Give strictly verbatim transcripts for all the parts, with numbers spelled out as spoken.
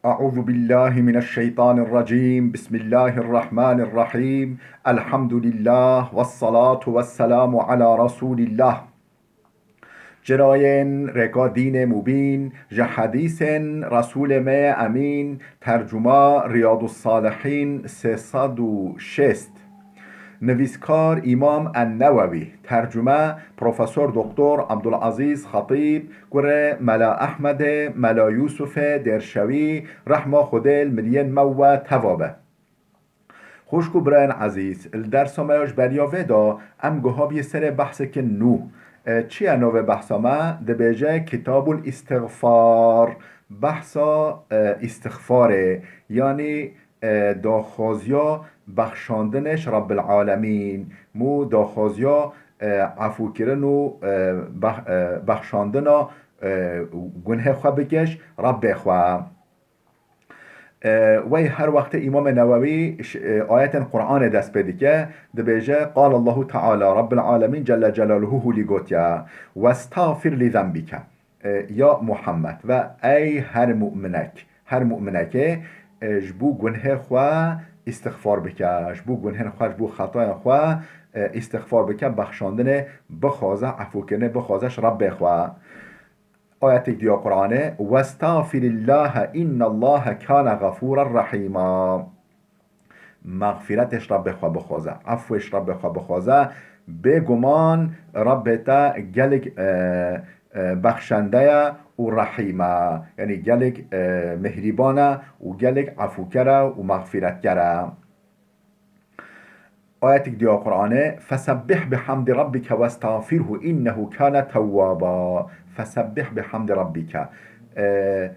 أعوذ بالله من الشيطان الرجيم. بسم الله الرحمن الرحيم. الحمد لله والصلاة والسلام على رسول الله. Çirayên rêka dînê mubîn, ji hedîsên Resûlê me yê Emîn, tercuma Riyadus Salihîn sê sed û şêst. Nivîskar Îmam En-Newewî, tercume Profesor Doktor Abdulazîz Xetîb, kurê Mela Ehmedê, Mela Yûsufê Dêrşewî, rehma Xwedê li miriyên me we teva be. Xwişk û birayên ezîz, li dersa me ya ji beriya vê de em guha bî serê behseke nû. E, çi ye navê behsa me? Dibêje Kitabul Îstixfar. Behsa, e, îstixfarê, yanî, e, daxwaziya bexşandinê ji Rabbil Alemîn. Mû daxwaziya, e, efûkirin û, e, bex-, e, bexşandina, e, gunhê xwe bike ji Rabbê xwe. E, wey her wextê Îmamê Newewî ş-, e, ayetên Qur'anê dest pê dike, dibêje, Qal Allahu Teala, Rabbil Alemîn Celle Celaluhu hûlî gotiye, Westağfir li zembike. E, ya Muhammed, ve ey her mu'minek, her mu'minekê, e, ji bo gunhê xwe îstixfar bike, ji bo gunhên xwe, ji bo xetayên xwe, e, îstixfar bike, bexşandinê bixwaze, efûkirinê bixwaze ji Rabbê xwe. Ayetek diya Qur'anê, Westağfirillaha innallaha kana gafûran rahîma. Mexfîretê ji Rabbê xwe bixwaze, efwê ji Rabbê xwe bixwaze. Bêguman Rabbê te gelek, e, e, bexşende ye û rehîm e. Yanî gelek, e, mihrîban e û gelek efûker e û mexfîretker e. Ayetek diya Qur'anê, Fesebbih bihamdi rabbike westağfirhu innehu kana tewwaba. Fesebbih bihamdi rabbike. E,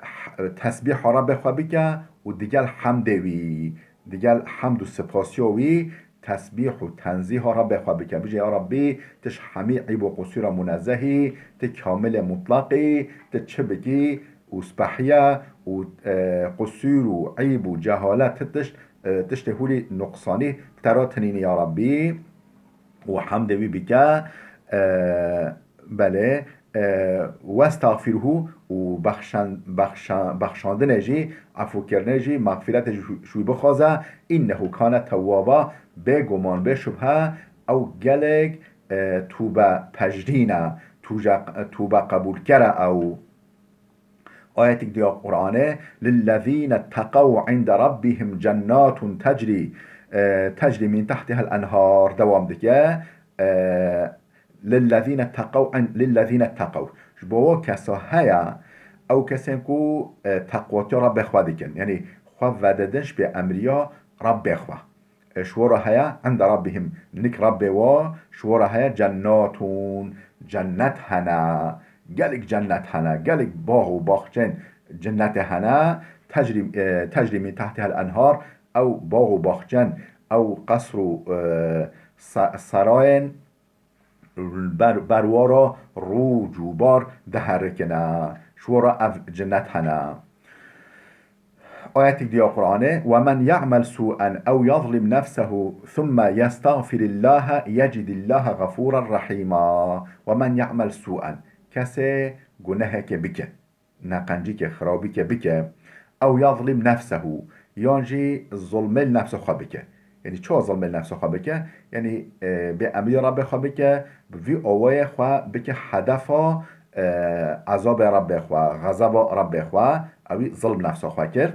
h-, tesbîha Rabbê xwe bike û digel hemdê wî, digel hemd û sipasiya wî tesbîh û tenzîha Rabbê xwe bike. Bijê, ya Rabbî, tu ji hemî eyb û qusûra munezzehî, tu kamilê mutlaqî, tu çi bikî û spehiye û, e, qusûr û eyb û cehalet, tu tişt, e, tiştê hûlî nuqsanî te ra tinînî, ya Rabbî, û hemdê wî bike. E, belê, e, westağfirhu û bexşan-, bexşa-, bexşandinê jî, efûkirinê jî, mexfîretê jî ji wî bixwaze, innehu kane tewwaba, bêguman, bê şubhe, ew gelek, e, tûbe pejirîn e, tûje-, tûbe qebûlker e ew. Ayetek diya Qur'anê, Lillezîne tteqew inde rabbihim cennatun tecrî, e, tecrî min tehtihel enhar, dewam dike. E, Lillezîne tteqew in-, lillezîne tteqew. Ji bo wo kesa heye, ew kesên ku, e, teqwatiya Rabbê xwe dikin. Yanî xwe vedidin ji pêemriya Rabbê xwe. E, ji wora heye, inde rabbihim, nik Rabbê wa, ji wora heye cennatun, cennet hene. Gelek cennet hene, gelek bax û baxçên cennetê hene. Tecrî, e, tecrî min tehtihel enhar, ew bax û baxçen, ew qesr û, e, sa-, serayên ber, berwara rû û cûbar diherikine. Ji wora ev cennet hene. Ayetek diya Qur'anê, "Ve men ya'mel su'en ew yazlim nefsehu thumme yestağfirillaha yecidillaha gafûran rahîma." "Ve men ya'mel su'en." Kesê gunehekê bike, neqencîkê, xirabîkê bike, ew yazlim nefsehu, yan jî zulmê li nefsa xwe bike. Yanî çawa zilmê li nefsa xwe bike? Yanî, e, bê emrî Rabbê xwe bike, bi vî awayê xwe bike hedefa, e, ezabê Rabbê xwe, xezeba Rabbê xwe, ewî zilm nefsa xwe kir.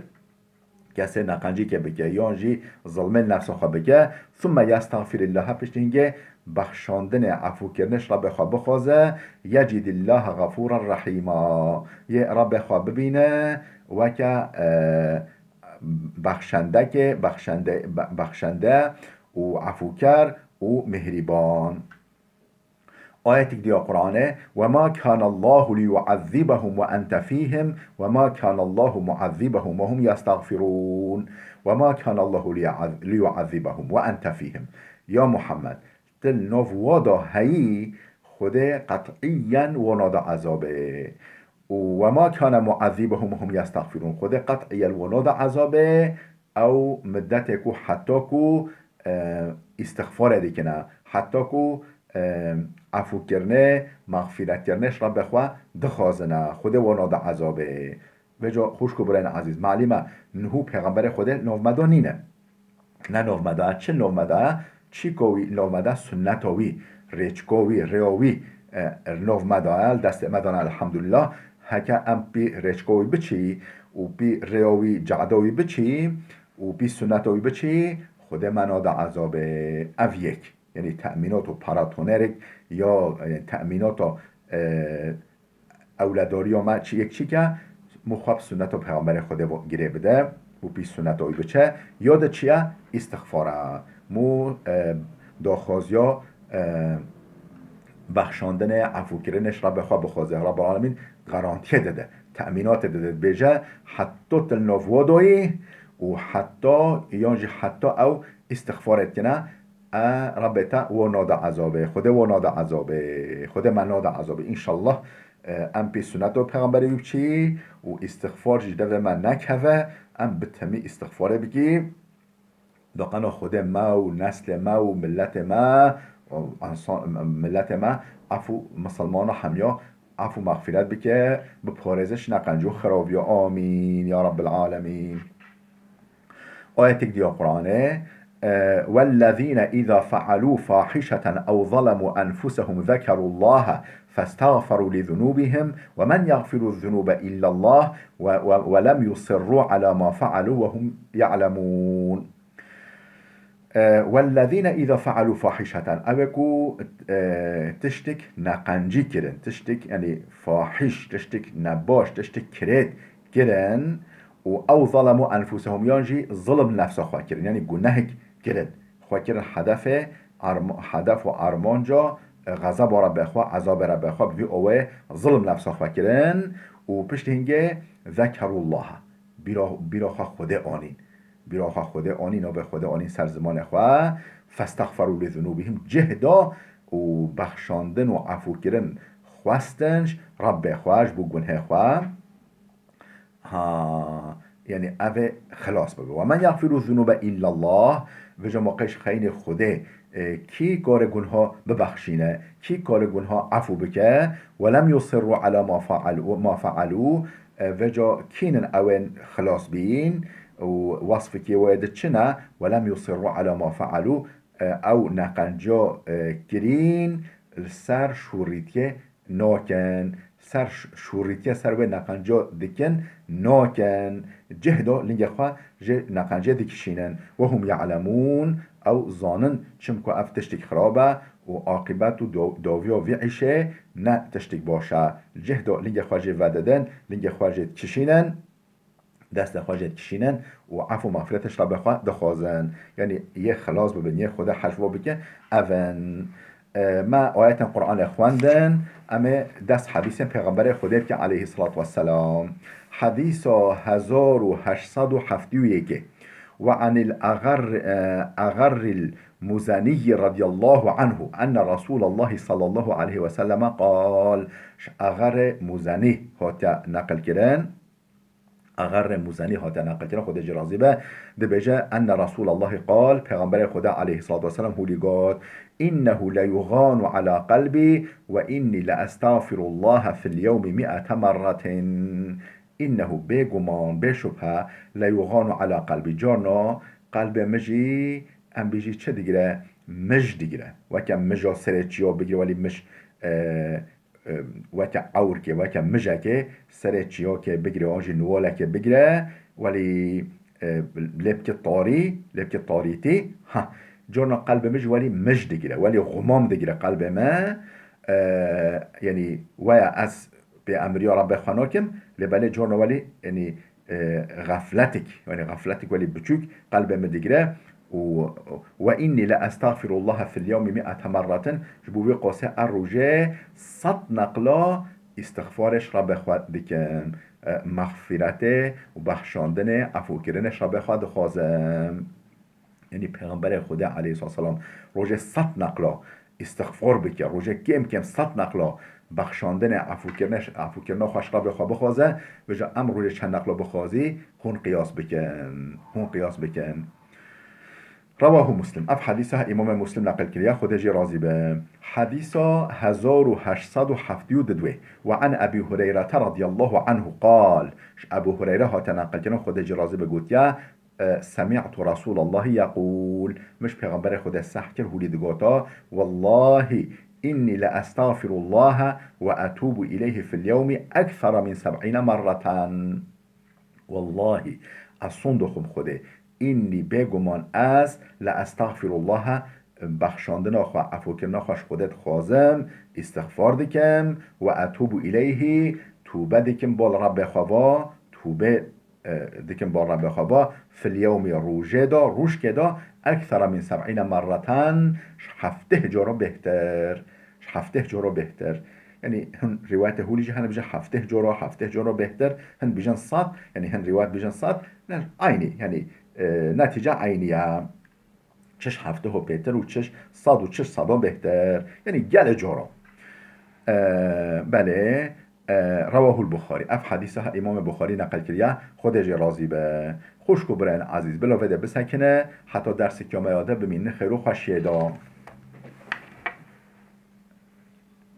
Kesê neqencîkê bike, yan jî zilmê li nefsa xwe bike, thumme yestexfirillaha, piştî hingê bexşandinê, efûkirinê ji Rabbê xwe bixwaze, yecidillaha gafûran rehîma. Yê Rabbê xwe bibîne weke, e, bexşendekê, bexşende, be-, bexşende û efûker û mihrîban. Ayetek diya Qur'anê, "Ve ma kâne Allahu liyu'ezzibehum ve ente fîhim ve ma kâne Allahu mu'ezzibehum ve hum yestağfirûn. Ve ma kâne Allahu liyu'ez-, liyu'ezzibehum ve ente fîhim." Ya Muhammed, tu li nav wa da heyî, Xwedê qet'iyen wa nade ezabê. Û "Ve ma kâne mu'ezzibehum ve hum yestağfirûn." Xwedê qet'iyen wa nade ezabê, ew middetê ku heta ku, e, îstixfarê dikine, heta ku, e, efûkirinê, mexfîretkirinê ji Rabbê xwe dixwazine, Xwedê wa nade ezabê. Vêca xwişk û birayên ezîz, malî me, niha pêxemberê Xwedê li nav me de nîne. Ne nav me de ye, çi nav me de ye? Çîka wî nav me de, sunneta wî, rêçka wî, rêya wî, e, li nav me de ye, li destê me de ne, elhamdulillah. Heke em pî rêçka wî biçî û pî rêya wî, cehda wî biçî û pî sunneta wî biçî, Xwedê me nade ezabê. Ev yek. Yanî temînat û paratonerek ya, e, temînata, e, ewledariya me çi yek çi ke, mû xwe bi sunneta Pêxemberê Xwedê bo-, girê bide û pî sunneta wî biçe, ya de çi ye? Îstixfar e. Mû, e, daxwaziya, e, bexşandinê, efûkirinê ji Rebê xwe bixwaze. Rabbul Alemîn garantiyê dide, temînatê dide, dibêje, heta tu li nav wa dayî û heta, yan jî heta ew îstixfarê dikine, e, Rebê te wa nade ezabê, Xwedê wa nade ezabê, Xwedê me nade ezabê. Înşallah, e, em pê sunneta Pêxemberê wî biçî û îstixfar jî devê me nekeve, em bi temî îstixfarê bikî. Daqena Xwedê me û neslê me û miletê me, û ensan, miletê me, efû misilmana hemiya efû mexfîret bike, biparêze ji neqenc û xirabiya. Amîn ya Rabbil Alemîn. Ayetek diya Qur'anê, e, "Wellezîne îzâ fealû fahişeten ew zalemû enfusehum zekerûllâhe festağferû li zunûbihim ve men yagfiru zunûbe illallâh ve, ve, ve lem yusirrû alâ ma fealû ve hum ya'lemûn." E, "Wellezîne îzâ fealû fahişeten", ew ê ku, e, tiştek neqencî kirin, tiştek, yanî fahiş, tiştek nebaş, tiştek kirêt kirin, û ew zalemû enfusehum, yan jî zilm nefsa xwe kirin, yanî gunehek kirin. Xwe kirin hedefê arm-, hedef û armanca, e, xezeba Rebê xwe, ezabê Rebê xwe, bi vî owê zilm nefsa xwe kirin û piştî hingê zekerûllaha, bîra, bîra xwe Xwedê anîn. Bîra xwe Xwedê anîn, navê Xwedê anîn ser zimanê xwe. Festexferû li zunûbihim, cih da û bexşandin û efûkirin xwestin ji Rebbê xwe, ji bo gunhê xwe. Ha, yanî ev ê xilas bibe. "Ve men yagfiru zunûbe illallah", vêca moqê ji xeynê Xwedê, e, kî kare gunha bibexşîne, kî kare gunha efû bike, "ve lem yusirru ala ma fealû, ma fealû", e, vêca kînin ewên xilas bîn û wasfikê wê di çi ne, "ve lem yusirru ala ma fealû", e, ew neqenciya, e, kirîn li ser şûrîtiyê nakin, ser ş-, şûrîtiye ser wê neqenca dikin, nakin, cih da lingê xwe ji neqencê dikişînin. "Ve hum ya'lemûn", ew zanin, çimku ev tiştek xirab e û aqîbet û do-, dawiya vî îşê ne tiştek baş e. Cih da lingê xwe jê vedidin, lingê xwe jê dikişînin. Destê xwe jê dikişînin û efû mexfiretê ji Rebê xwe dixwazin. Yanî yê xilas bibin, yê Xwedê hej bo bike, ev in. E, me ayetên Qur'anê xwendin, em ê dest hedîsên Pêxemberê Xwedê bike aleyhisselatu vesselam. Hedîsa hezar û heşt sed û heftê û yekê. Ve anil Agar, e, Agarril Muzaniyyi radiyallahu anhu enne Resulallahi sallallahu aleyhi ve selleme qal. Ji Agarê Muzanî hatiye neqil kirin. Agarê Muzanî hatiye neqilkirin, Xwedê jê razî be, dibêje, "Enne Resûlallahî qal", Pêxemberê Xwedê aleyhissalatu vesselam hûlî got, "Innehu leyuxanu ala qelbî ve inni leestağfirullaha fil yewmi mi'ete merratin." Innehu, bêguman, bêşubhe, leyuxanu ala qelbî. Carna qelbê min jî, em bêjî çi digire? Mij digire. Weke mija serê çiya bigire, welî mij, e, e, weke ewrkê, weke mijekê serê çiyakê bigire, an jî niwalekê bigire, welî, e, lê bike tarî, lê bike tarîtî. Ha, carna qelbê min jî welî mij digire, welî xumam digire qelbê me. E, yanî weya ez pê emriya Rebbê xwe nakim, lê belê carna welî, yanî, e, xefletik, yanî xefletik welî biçûk qelbê min digire û "Ve inni le estağfirullaha fil yewmi mi'ete merratin", ji bo wî qasê her rojê sed neqla îstixfarê ji Rebbê xwe dikim, e, mexfîretê û bexşandinê, efûkirinê ji Rebbê xwe dixwazim. Yanî Pêxemberê Xwedê aleyhisselam rojê sed neqla îstixfar bike, rojê kêm kêm sed neqla bexşandinê, efûkirine, efûkirina xwe ji Rebbê xwe bixwaze, vêca em rojê çend neqla bixwazî, hûn qiyas bikin, hûn qiyas bikin. Rewahu Muslim. Ev hedîsa Îmamê Muslim neqil kiriye, Xwedê jê razî be. Hedîsa hezar û heşt sed û heftê û du. Ve an Ebî Hureyrete radiyallahu anhu qal. Ji Ebû Hureyre hate neqil kirin, Xwedê jê razî be, gotiye, e, Semî'tu Resûlallahî yeqûl. Min ji Pêxemberê Xwedê seh kir, hûlî digota, Wellahî, inni le estağfirullaha ve etûbu ileyhi fil yewmi ekthara min seb'îne merreten. Wellahî, ez sond dixwim Xwedê, înnî bêguman ez le estexfîrullaha, bexşandina xwe, efûkirina xwe ji Xwedê dixwazim, îstixfar dikim, we etûbu îleyhî, tûbe dikim bal Rebbê xwe va, tûbe, e, dikim bal Rebbê xwe va, fil yewmî, rojê de, rojkê de, ekthara min seb'îne merreten, ji hefteh cara bêhtir. Ji hefteh cara bêhtir. Yanî hin rîwayetê hûlî jî hene, bêje hefteh cara, hefteh cara bêhtir, hin bêjin sed, yanî hin rîwayet bêjin sed, ne, eynî, yanî, e, netîce eynî ye. Çiş hefteh û pêtir û çiş sed û çiş sedan bêhtir. Yanî gelê cara. E, belê, e, rewahul Buxarî. Ev hedîsa Îmamê Buxarî neqil kiriye, Xwedê jê razî be. Xwişk û birayên ezîz, bila vê de bisekine, heta derseke me ya de bimînin xêr û xweşiyê de.